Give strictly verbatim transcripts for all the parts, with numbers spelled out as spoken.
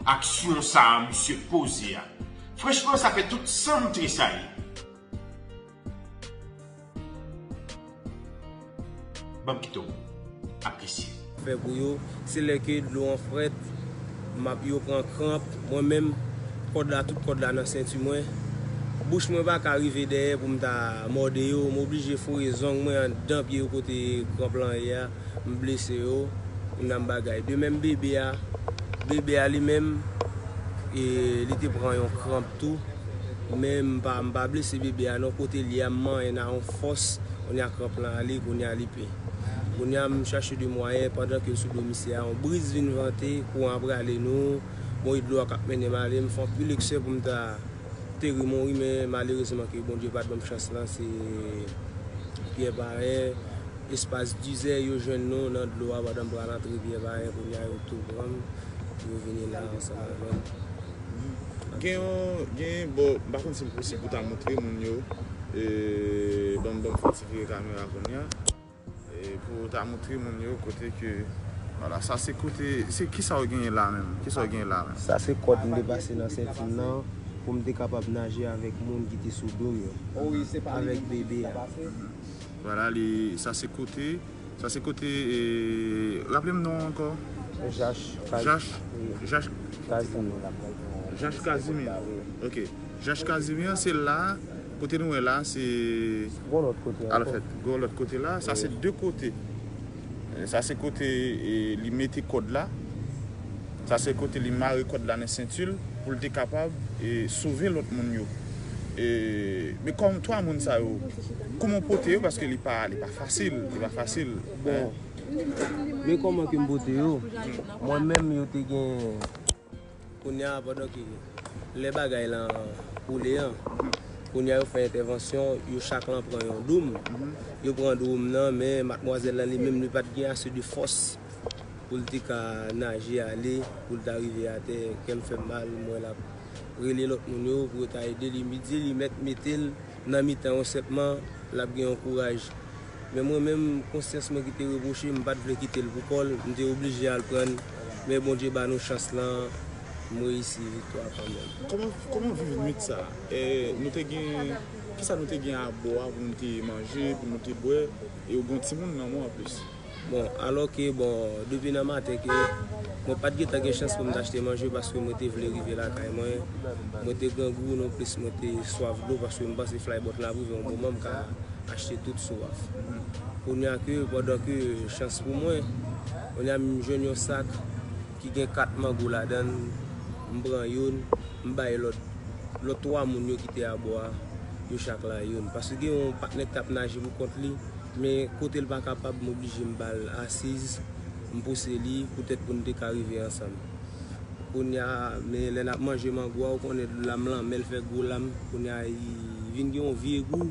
aksyon sa a misye poze a. Franchman, sa fè tout san m tresayi. Ban m kite w apresye. Fè pou yo, se lè ke dlo an frèt, m ap, yo pran kranp, mwen menm, kòd la, tout kòd la nan senti mwen. Bouch mwen pa ka rive dèyè pou m ta mòde yo, m oblije foure zong mwen anndan pye yo kote kranp lan ye a, m blese yo, m nan bagay. De menm bebe a, bebe a li menm, e, li te pran yon kranp tou. Men m pa, m pa blese bebe a non, kote l ye a, m manyen nan yon fòs, kounye a kranp lan ale, kounye a li pe. Kounye a m chache de mwayen, pandan ke l sou do misye a, yon briz vin vante, kouran ap rale nou, bon, e dlo a k ap mennen m ale, m fè anpil eksè pou m ta teri Mori, men malerezman ke Bondye pa t ban m chans lan, se Pyè Payen, espas diz è yo jwenn nou nan dlo a pandan m pral antre Pyè Payen, kounye a yo tou pran m, yo vini la ansanm avè m. Gen yon, gen, bon, m pa konn si l posib pou ta montre moun yo, e, ban m, ban m fè ti vire kamera kounye a, e, pou ta montre moun yo kote ke, vwala, sa se kote, se kisa w genyen la menm? Kisa w genyen la menm? Sa se kòd m te pase nan senti m nan pou m te kapab naje avèk moun ki te sou do m yo, avèk bebe a. Vwala, li, sa se kote, sa se kote, e, raple m non ankò. Jach Kaz-, Jach, wi. Jach Kazimir. Jach Kazimir. Ok. Jach Kazimir, se la, kote nou wè la, se Gon lòt kote ankò. Alfèt, gon lòt kote la, sa se de kote. E, sa se kote, e, li mete kòd la. Sa se kote li mare kòd la nan senti l pou l te kapab, e, sove lòt moun yo. E, men kòm twa moun sa yo, kòman w pote yo? Paske li pa, li pa fasil, li pa fasil. Bon, men kòman ke m pote yo? Mwen menm, yo te gen, kounye a, pandan ke lè bagay lan koule an, kounye a yo fè entèvansyon, yo chak lan pran yon doum. Yo pran doum nan, men madmwazèl lan li menm, li pa t gen ase de fòs pou l te ka naje ale, pou l ta rive atè, kè m fè m mal, m wè l ap rele lòt moun yo pou yo ta ede li. M di li mèt mete l nan mitan yo senpman, l ap gen yon kouraj. Men mwen menm, konsyans mwen ki te repwoche m, m pa t vle kite l pou kò l, m te oblije al pran l. Men Bondye ba nou chans lan, m reyisi viktwa kanmenm. Kòman, kòman w viv nwit sa a? E, nou te gen, kisa nou te gen abò a pou nou te manje, pou nou te bwè, e w gen yon timoun nan men w anplis? Bon, alò ke, bon, depi nan maten ke mwen pa t gentan gen chans pou m t achte manje paske mwen te vle rive lakay mwen. Mwen te grangou nonplis, mwen te swaf dlo paske m panse flybòt la ap rive yon moman m ka achte tout swaf. Kounye a ke, pandan ke chans pou mwen, kounye a m jwenn yon sak ki gen kat mango ladan l, m pran youn, m bay lòt, lòt twa moun yo ki te abò a, yo chak la youn. Paske gen yon patnè k t ap naje pou kont li, men kote l pa kapab, m oblije m ba l asiz, m pouse li, poutèt pou n te ka rive ansanm. Kounye a, men lè n ap manje mango a, ou konnen lam lanmè l fè gwo lam, kounye a, li vin gen yon vye gou,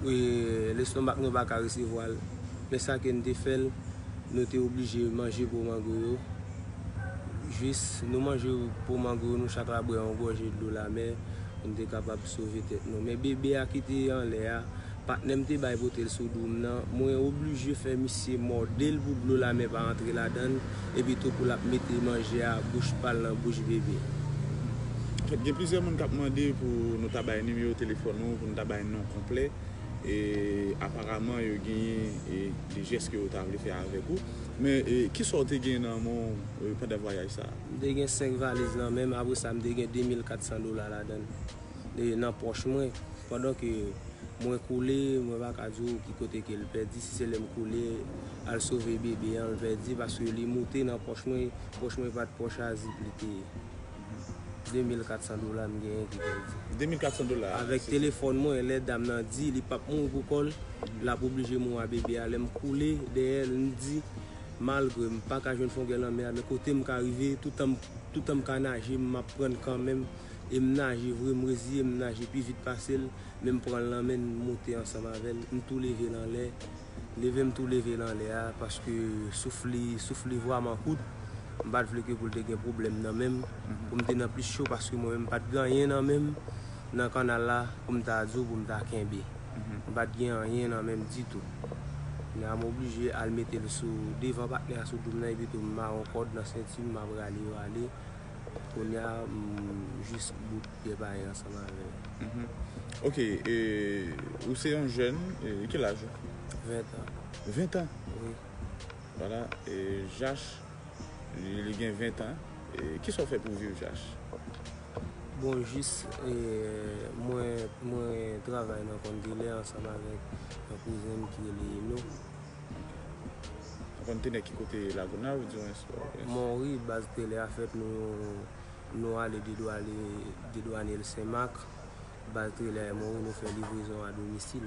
e, lestomak nou pa ka resevwa l. Men sa ke n te fè l, nou te oblije manje po mango yo. Jis nou manje po mango yo, nou chak la bwè yon gòje dlo lamè pou n te kapab sove tèt nou. Men bebe a ki te anlè a, patnè m te bay pote l sou do m nan, mwen oblije fè misye mòde l pou dlo lamè pa antre ladan l, epi tou pou l ap mete manje a bouch pa l nan bouch bebe. Anfèt, gen plizyè moun k ap mande pou nou ta bay nimewo telefòn ou, pou nou ta bay non konplè. E, aparaman, yo genyen, e, de jès ke yo ta vle fè avèk ou. Men, e, kisa w te gen nan men w, e, pandan vwayaj sa a? M te gen senk valiz nan men m, apre sa, m te gen de mil kat san dola ladan l, e, nan pòch mwen. Pandan ke mwen koule, mwen pa ka di w ki kote ke l pèdi, si se lè m koule, al sove bebe an, l pèdi, paske li moute nan pòch mwen, pòch mwen pa t pòch a zip li te ye. De mil kat san dola m genyen ki pèdi. De mil kat san dola. Avèk telefòn mwen, lè dam nan di li p ap mouri pou kò l, l ap oblije mouri a bebe a. Lè m koule dèyè l, m di, malgre m pa ka jwenn fongè lanmè a, men kote m ka rive, toutan m, toutan m ka naje, m ap pran l kanmenm. E m naje vre, m reziye m naje pi vit pase l. Men m pran l nan men l, m moute ansanm avè l, m tou leve l anlè. Leve m tou leve l anlè a, paske souf li, souf li vrèman kout. M pa t vle ke pou l te gen pwoblèm nan men m, pou m te nan plis cho, paske mwen menm m pa t gen anyen nan men m, nan kannal la, pou m ta di w, pou m ta kenbe. M pa t gen anyen nan men m ditou. Kounye a, m oblije al mete l sou devan patnè a sou do m nan, epi tou m mare yon kòd nan senti m, m ap rale yo ale. Kounye a, m jis bout pyè payen ansanm avè l. Mhm. Ok, e, ou se yon jèn, e, ki laj ou? Ven an. Ven an? Wi. Vwala, e, Jach, li, li gen ven an. E, kisa w fè pou w viv, Jach? Bon, jis, e, mwen, mwen travay nan Kondilè ansanm avèk yon kouzen m ki rele Eno. Ou konn te nan ki kote Lagonav, di mwen? Monri, baz Tele a fèt, nou, nou ale dedwane, dedwane l Senmak. Baz Tele a Monri, nou fè livrezon a domisil.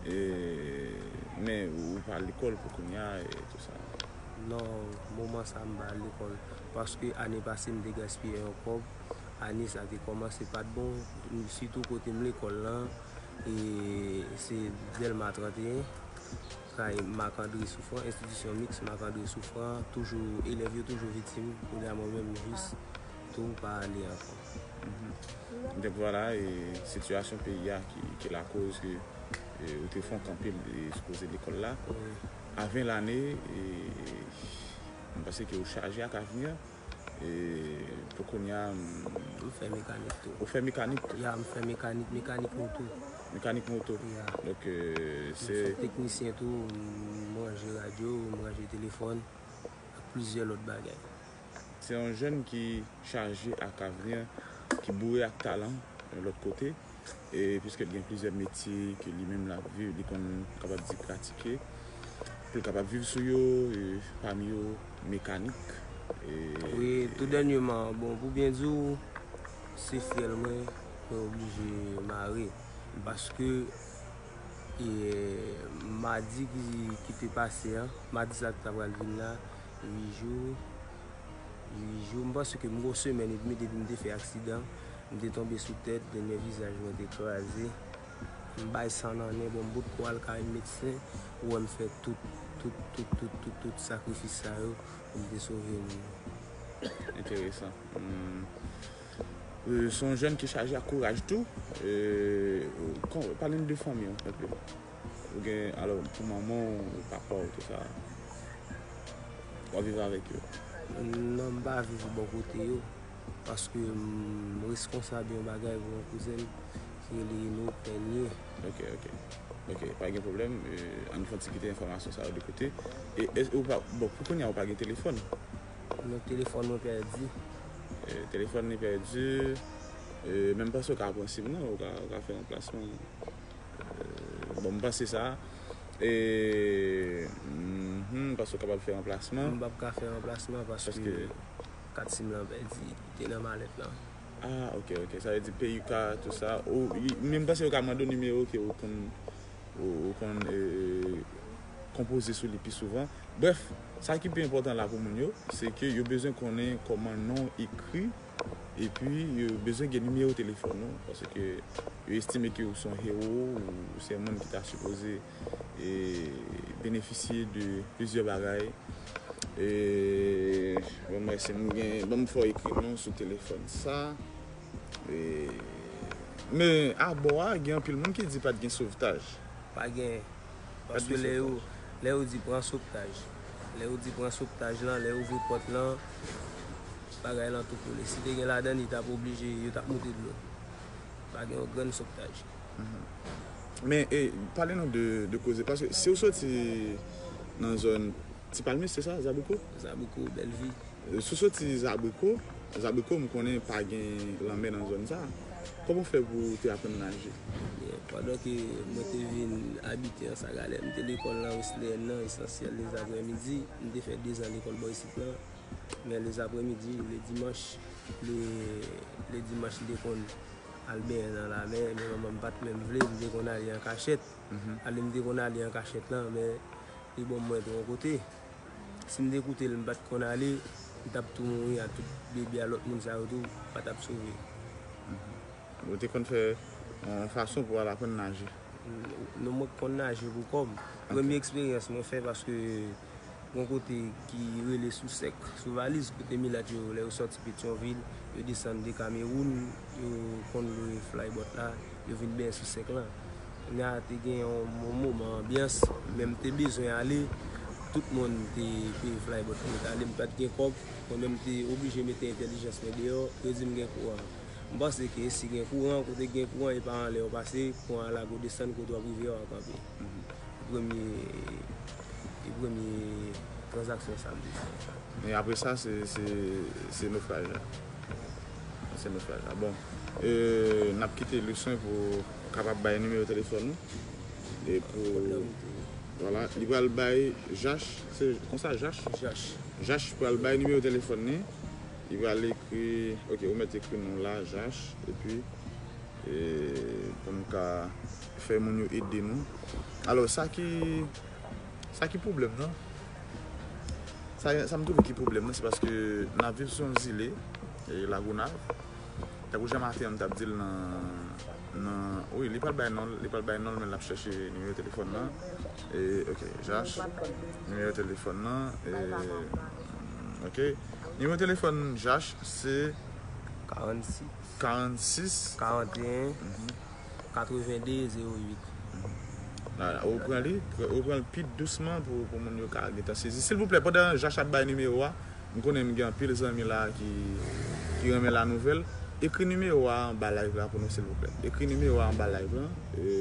E, men ou pa lekòl pou kounye a e tou sa? Non, moman sa m pa al lekòl. Paske ane pase m te gaspiye yon kòb. Ane sa te kòmanse pa t bon. Sitou kote m lekòl lan, e se Dèlma trant e en, kay Marc André Souffrant, enstitisyon miks Marc André Souffrant, toujou, elèv yo toujou viktim, kounye a mwen menm jis tou pa ale ankò. Mhm. Donk vwala, e sitiyasyon peyi a ki, ki lakoz ke, e, ou te fè yon kanpe, e, sou koze lekòl la. Wi. A ven lane, e, m panse ke ou chaje ak avni an. E pou kounye a, m, m fè mekanik tou. Ou fè mekanik tou? Ya, m fè mekanik, mekanik moto. Mekanik moto. Ya. Donk, e, m se fè teknisyen tou, m ranje radyo, m ranje telefòn, ak plizyè lòt bagay. Se yon jèn ki chaje ak avni, ki boure ak talan, yon lòt kote. E piske l gen plizyè metye ke li menm l ap viv, li konn, kapab di, pratike, pou l kapab viv sou yo, e pami yo mekanik. E wi, tou dènyèman, bon, pou byen di w, se fyèl mwen, mwen oblije mare. Paske, e, madi ki, ki te pase an, madi sa ki ta pral vin la, uit jou, uit jou, m panse ke m gen yon semèn edmi depi m te fè aksidan. M te tonbe sou tèt, dènyè vizaj mwen te kraze. M bay san nan nen, bon, m bout kou al kay medsen, ou wè m fè tout, tout, tout, tout, tout, tout sakrifis sa yo pou m te sove moun. Enteresan. Hmm. E, se yon jèn ki chaje ak kouraj tou. E, kon, pale n de fanmi w, enpe. Ou gen, alò, pou manman w, papa w, tou sa, w ap viv avèk yo? Non, m pa viv bò kote yo. Paske m reskonsab yon bagay pou yon kouzen m ki rele Eno Pènye. Ok, ok. Ok, pa gen pwoblèm. E, ann fè yon ti kite enfòmasyon sa yo de kote. E, e, ou pa, bon, pou kounye a, ou pa gen telefòn? Non, telefòn mwen pèdi. E, telefòn li pèdi. E, men m panse ou ka pran sim nan, ou ka, ou ka fè ranplasman. E, bon, m panse sa. E, mhm, m panse ou kapab fè ranplasman. M p ap ka fè ranplasman paske kat sim lan pèdi, li te nan malèt lan. Ah, ok, ok. Sa vle di Payuka, tou sa. Ou, men m panse yo ka mande w nimewo ke ou konn, ou, ou konn, e, konpoze sou li pi souvan. Brèf, sa ki pi enpòtan la pou moun yo, se ke yo bezwen konnen kòman non w ekri, epi yo bezwen gen nimewo telefòn ou, paske yo estime ke ou se yon hewo, ou se yon moun ki ta sipoze, e, benefisye de plizyè bagay. E, bon, mèsi, m gen, bon, m fè w ekri non sou telefòn sa. E, men, abò a, gen anpil moun ki di pa t gen sovtaj. Pa gen. Paske lè yo, lè yo di pran sovtaj, lè yo di pran sovtaj lan, lè yo ouvri pòt lan, bagay lan tou kole. Si te gen ladan, li t ap oblije, yo t ap moute dlo. Pa gen yon grenn sovtaj. Mhm. Men, e, pale nou de, de koze, paske si w soti nan zòn Ti Palmis, se sa, Zabriko? Zabriko, Bèlvi. Si w soti Zabriko, Zabriko, m konnen pa gen lanmè nan zòn sa. Kòman w fè pou w te aprann naje? Byen, pandan ke mwen te vin abite Anse à Galets, m te lekòl nan Wesleyèn nan, esansyèl, lèzaprèmidi. M te fè dezan lekòl bò isit lan. Men lèzaprèmidi, ledimanch, le, ledimanch, m te konn al benyen nan lamè, men manman m pa t menm vle, m te konn ale an kachèt. Mhm. Ale m te konn ale an kachèt lan, men li ban m mwen tro yon kote. Si m te koute l, m pa t konn ale, m t ap tou mouri a tout bebe a lòt moun sa yo tou pa t ap sove. Mhm. Ou te konn fè yon fason pou w al aprann naje? Non, mwen konn naje pou kò m. Ok. Premye eksperyans mwen fè paske gon kote ki rele Sou Sèk, sou Valiz, kote milat yo, lè yo sòti Petyonvil, yo desann de Kamewoun, yo konn lwe flybòt la, yo vin benyen Sou Sèk lan. Kounye a te gen yon, yon moman anbyans, men m te bezwen ale. Tout moun te peye flybot pou m te ale, m pa t gen kòb. Mwen menm m te oblije mete entèlijans mwen deyò, yo di m gen kouran. M panse ke si gen kouran, kote gen kouran, e pa anlè w pase, kouran an lage w desann kote w ap rive, w ap kanpe. E premye, e premye tranzaksyon sa m te fè. E apre sa, se, se, se nofraj la. Se nofraj la. Bon, e, n ap kite Luswen pou kapab bay nimewo telefòn nou. E pou, vwala, li pral bay Jach, se konsa Jach? Jach. Jach pral bay nimewo telefòn li. Li pral ekri, ok, ou mèt ekri non la, Jach, epi, e, pou n ka fè moun yo ede nou. Alò, sa ki, sa ki pwoblèm nan? Sa, sa m twouve ki pwoblèm nan, se paske n ap viv sou yon zile, e, Lagonav. Tankou Jean Martin an, m t ap di l nan, nan, wi, li pral bay non l, li pral bay non l, men l ap chèche nimewo telefòn nan. E, ok, Jach, nimewo telefòn nan, e, ok. Nimewo telefòn Jach, se karannsis, karannsis, karanteyen, mhm, katrevenn de zewo uit. Vwala, ou pran li, ou pran l pi dousman pou, pou moun yo ka gentan sezi. Silvouplè, pandan Jach ap bay nimewo a, m konnen m gen anpil zanmi la ki, ki renmen la nouvèl. Ekri nimewo a anba live la pou nou, silvouplè. Ekri nimewo a anba live la. E,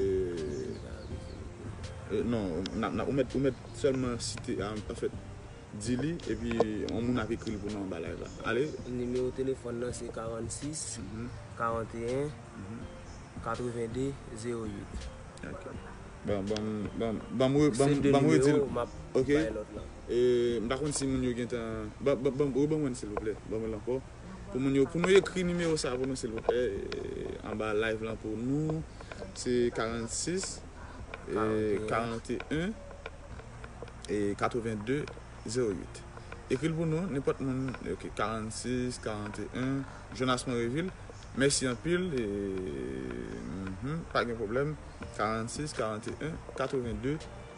e, non, n ap, n ap, ou mèt, ou mèt sèlman site, an, anfèt, di li, epi yon moun ap ekri l pou nou anba live la. Ale. Nimewo telefòn nan se karannsis, mhm, karanteyen, mhm, katrevenn de zewo uit. Ok. Bon, bon, bon, bon, m re-, bon, se de bon, m redi l. Nimewo, m ap, ok, bay lòt la. E, m pa konn si moun yo gentan, bon, bon, bon, reban mwen, silvouplè. Ban mwen l ankò. Pou moun yo, pou nou ekri nimewo sa pou nou, silvouplè, e, anba live lan pou nou, se karannsis, e, karanteyen, e, katrevenn de zewo uit. Ekri l pou nou, nenpòt moun, ok, karannsis, karanteyen, Jonas Monrevil, mèsi anpil, e, mhm, pa gen pwoblèm, karannsis, karanteyen, katrevenn de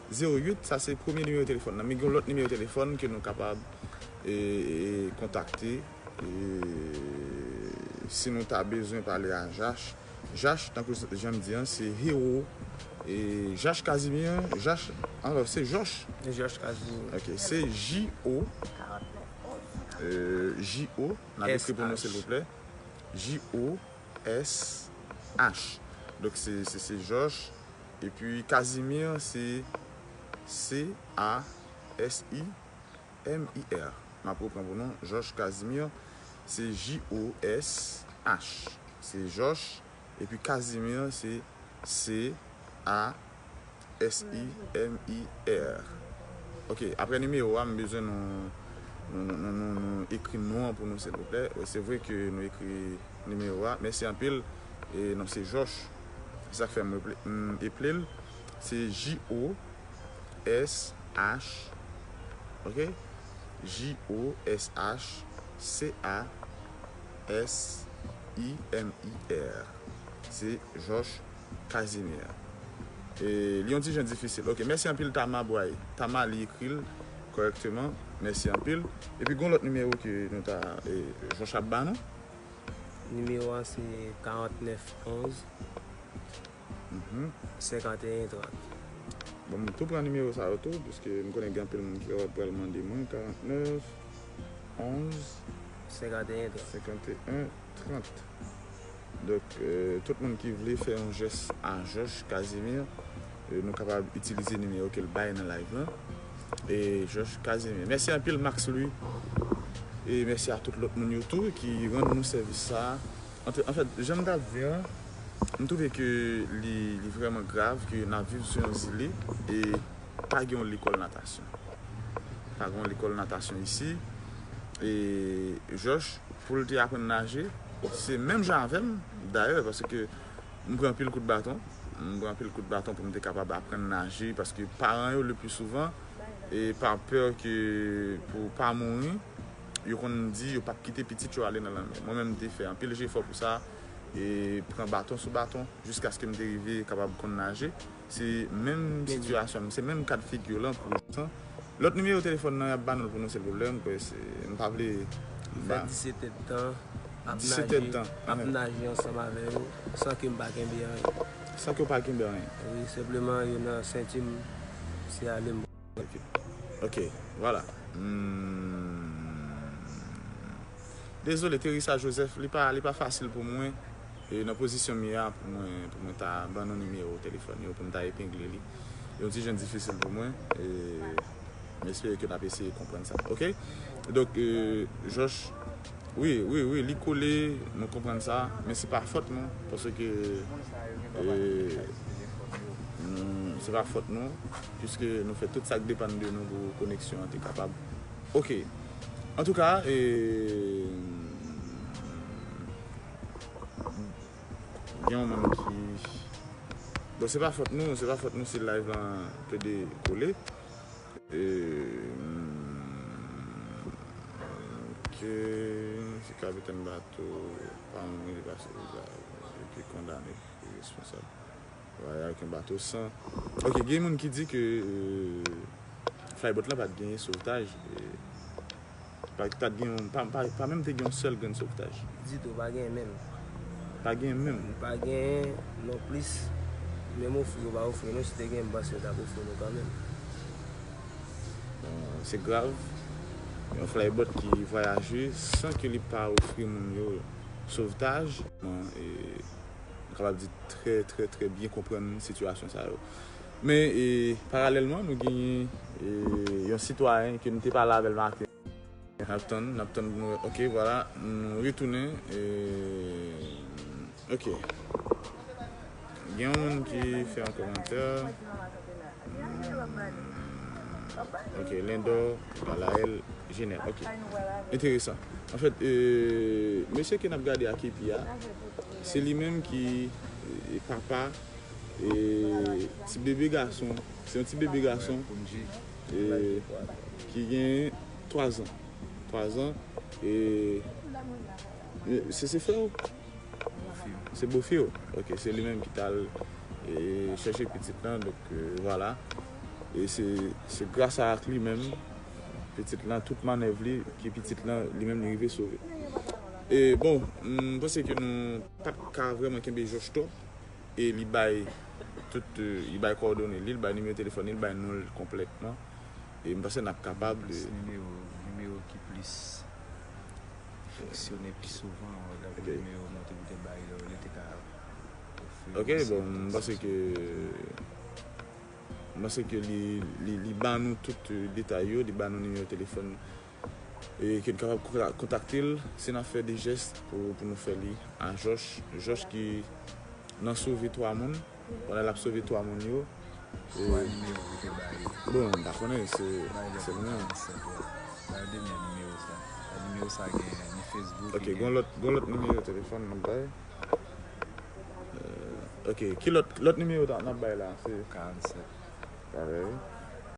zewo uit, sa se premye nimewo telefòn nan. Men gen yon lòt nimewo telefòn ke nou kapab, e, e, kontakte, e, si nou ta bezwen pale a Jach. Jach, tankou jan m di an, se Hero, e, Jach Casimir, Jach, alò, se Jòch. Jòch Casimir. Ok, se J O, e, J O, n ap ekri pou nou, silvouplè. J O S H. Donk, se, se, se Jòch. Epi Casimir, se C A S I M I R. M ap repran pou nou. Jòch Casimir, se J O S H. Se Jòch. Epi Casimir, se C A S I M I R. Ok, apre nimewo a, m bezwen nou, nou, nou, nou, nou, nou ekri non an pou nou, silvouplè. Se vre ke nou ekri nimewo a. Mèsi anpil. E non, se Jòch. Se sa k fè m reple-, m eple l. Se J O S H. Ok? J O S H C A S I M I R. Se Jòch Casimir. E li yon ti jan difisil. Ok, mèsi anpil Tama Bway. Tama li ekri l kòrèkteman. Mèsi anpil. Epi gon lòt nimewo ke nou ta, e, Jòch ap ba nou. Nimewo a se karantnèf onz, mhm, senkanteyen trant. Bon, m tou pran nimewo sa yo tou, piske m konnen gen anpil moun ki kapab pral mande mwen, karantnèf onz, senkanteyen trant. Senkanteyen trant. Donk, e, tout moun ki vle fè yon jès a Jòch Casimir, e, nou kapab itilize nimewo ke l bay nan live lan. E Jòch Casimir. Mèsi anpil, Max Louis. E mèsi a tout lòt moun yo tou ki rann nou sèvis sa a. Antre-, anfèt, jan m t ap di an, m twouve ke li, li vrèman grav ke n ap viv sou yon zile e pa gen yon lekòl natasyon. Pa gen yon lekòl natasyon isi. E Jòch, pou l te aprann naje, se menm jan avè m, dayè, paske m pran anpil kout baton. M pran anpil kout baton pou m te kapab aprann naje, paske paran yo, le pli souvan, e pa pè ke pou pa mouri, yo konn di yo p ap kite pitit yo ale nan lanmè. Mwen menm, m te fè anpil jefò pou sa, e pran baton sou baton, jiskaske m te rive kapab konn naje. Se menm sitiyasyon, se menm kad figi lan pou lòt nimewo telefòn nan, y ap ba nou l pou nou, silvouplè. M kwè se, m pa vle. M fè disèt èdtan ap naje, ap naje ansanm avè yo, san ke m pa kenbe anyen. Sa ke w pa kenbe anyen. Wi, senpleman yo nan senti m, se ale m. Ok, vwala. Hmm. Dezole, Teresa Joseph, li pa, li pa fasil pou mwen. E nan pozisyon m ye a, pou mwen, pou mwen ta ban nou nimewo telefòn yo, pou m ta epengle li. Yon ti jan difisil pou mwen. E m espere ke n ap eseye konprann sa. Ok? Donk, e, Josh, wi, wi, wi, li kole, nou konprann sa, men se pa fòt nou, paske, e, nou, se pa fòt nou, piske nou fè tout sa k depann de nou pou koneksyon an te kapab. Ok. Antouka, e, gen yon moun ki, bon, se pa fòt nou, se pa fòt nou si live lan plede kole. E, hmm, ok, se kapitèn bato pa mouri, li pase viza, e ki kondane, ki responsab. Vwayaj ak yon bato san. Ok, gen moun ki di ke, e, flybot la pa t genyen sovtaj. E, pa, pa t gen yon, pa, pa, pa menm te gen yon sèl grenn sovtaj. Ditou, pa genyen menm. Pa genyen menm. Pa genyen non plis. Menm ofri yo pa ofri nou, si te genyen, m panse yo t ap ofri nou kanmenm. Bon, se grav. Yon flybot ki vwayaje san ke li pa ofri moun yo sovtaj. Bon, e, nou kapab di trè, trè, trè byen konprann sitiyasyon sa yo. Men, e, paralèlman, nou genyen, e, yon sitwayen ke nou te pale avè l maten. N ap tann, n ap tann pou nou wè. Ok, vwala, nou retounen. E, ok. Gen yon moun ki fè yon kòmantè. Ok, Lendor, Galaël, Jenèl. Ok. Enteresan. Anfèt, e, mesye ke n ap gade ak epi a, se li menm ki, e, papa, e, ti bebe gason. Se yon ti bebe gason, e, ki gen twa zan. Twa zan. E, e, se, se frè w? Se bofi w? Ok, se li menm ki t al, e, chèche pitit lan, donk, e, vwala. E se, se gras a ak li menm, pitit lan, tout mannèv li, ke pitit lan, li menm li rive sove. E bon, m panse ke nou pa t ka vrèman kenbe Josh twòp. E li bay tout, e, li bay kowòdone li, li bay nimewo telefòn li, li bay non l konplètman. E m panse n ap kapab. Plis nimewo, nimewo ki plis fonksyone pi souvan, lè pou nimewo mwen te pou te bay lè, li te ka ofri. Ok, bon, m panse ke, m panse ke li, li, li ban nou tout, e, detay yo, li ban nou nimewo telefòn, e ke n kapab konta-, kontakte l si n ap fè de jès pou, pou nou fè li a Josh. Josh ki nan sove twa moun, pandan l ap sove twa moun yo. E, bon, m pa konnen, se, se li menm. Bay de men nimewo sa. Nimewo sa gen ni Facebook. Ok, gen lòt, gen lòt nimewo telefòn nou bay. E, ok, ki lòt, lòt nimewo n ap bay la? Se karannsèt. Parèy.